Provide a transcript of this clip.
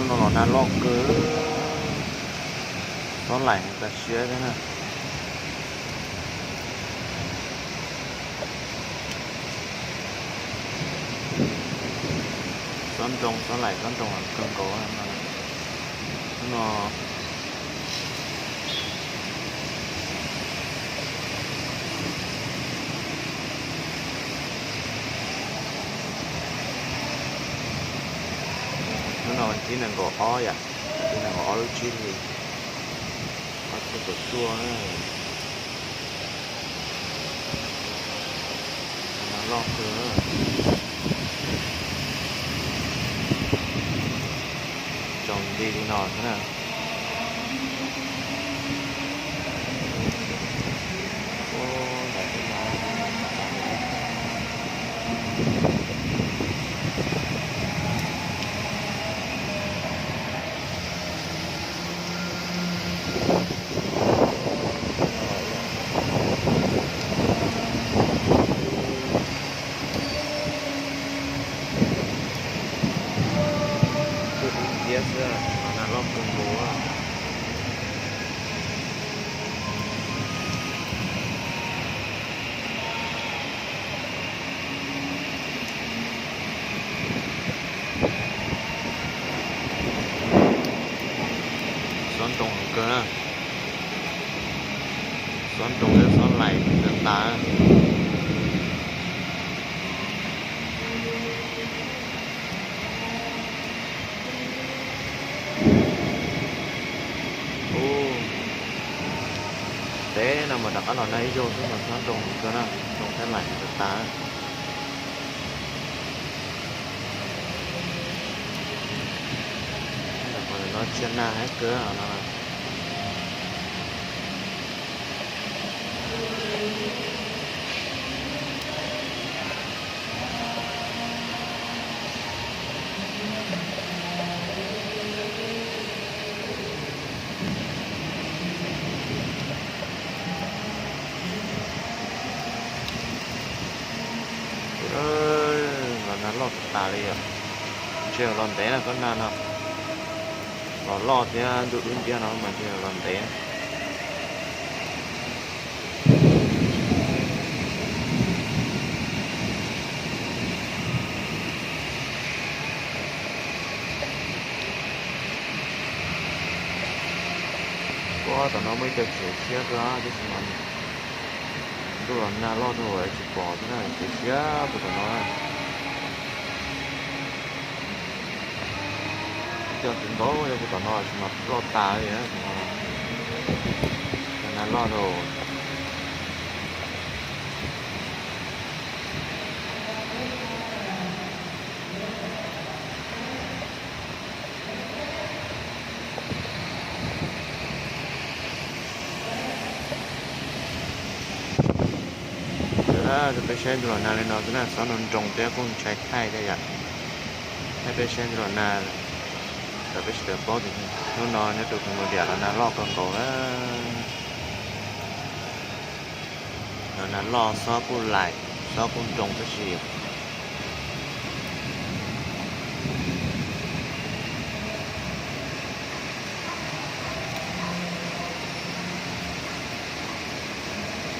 No los nag loj kawg, xob laim tas siab thiab na. Xob nroo, xob laim, xob nroo kawg nkaus no. Hnub no vas thib nees nkaum ob yom, vas thib nees nkaum ob lub tsib hlis, ob txhiab kaum cuaj na. Nag loj kawg, tsaus nti li no xwb na. Kuj dub nciab xwb, tsis mas nag loj kawg nkaus. Xob nroo heev kawg na. Xob nroo thiab xob laim tas tas. Ub, teb no mas rov qab los nag ib zaug xwb mas xob nroo heev kawg na, nroo thiab laim tas tas. Qhov no tsiaj nag heev kawg no. Los nag loj tas tas li os. Ntshe yuav los ntev na, koj nag no los loj thiab ntuj dub nciab no mas ntshe yuav los ntev. Ub, tom no muaj ib co tsev siab kawg tab sis mas ntuj los nag loj dhau tsis pom thiab na, tsev siab puag tom no. Ib co tsev ntau yog puag tom no tsis mas loj tas li, nag loj dhau. Rau peb saib ntuj los nag li no xwb na, xob nroo nroo thiab kuj ntshai thaij thiab yom. Thaij peb saib ntuj los nag, rau peb sawv daws paub tias hnub no nyob rau Cambodia los nag loj kawg nkaus na. Los nag loj, xob kuj laim, xob kuj nroo tab sis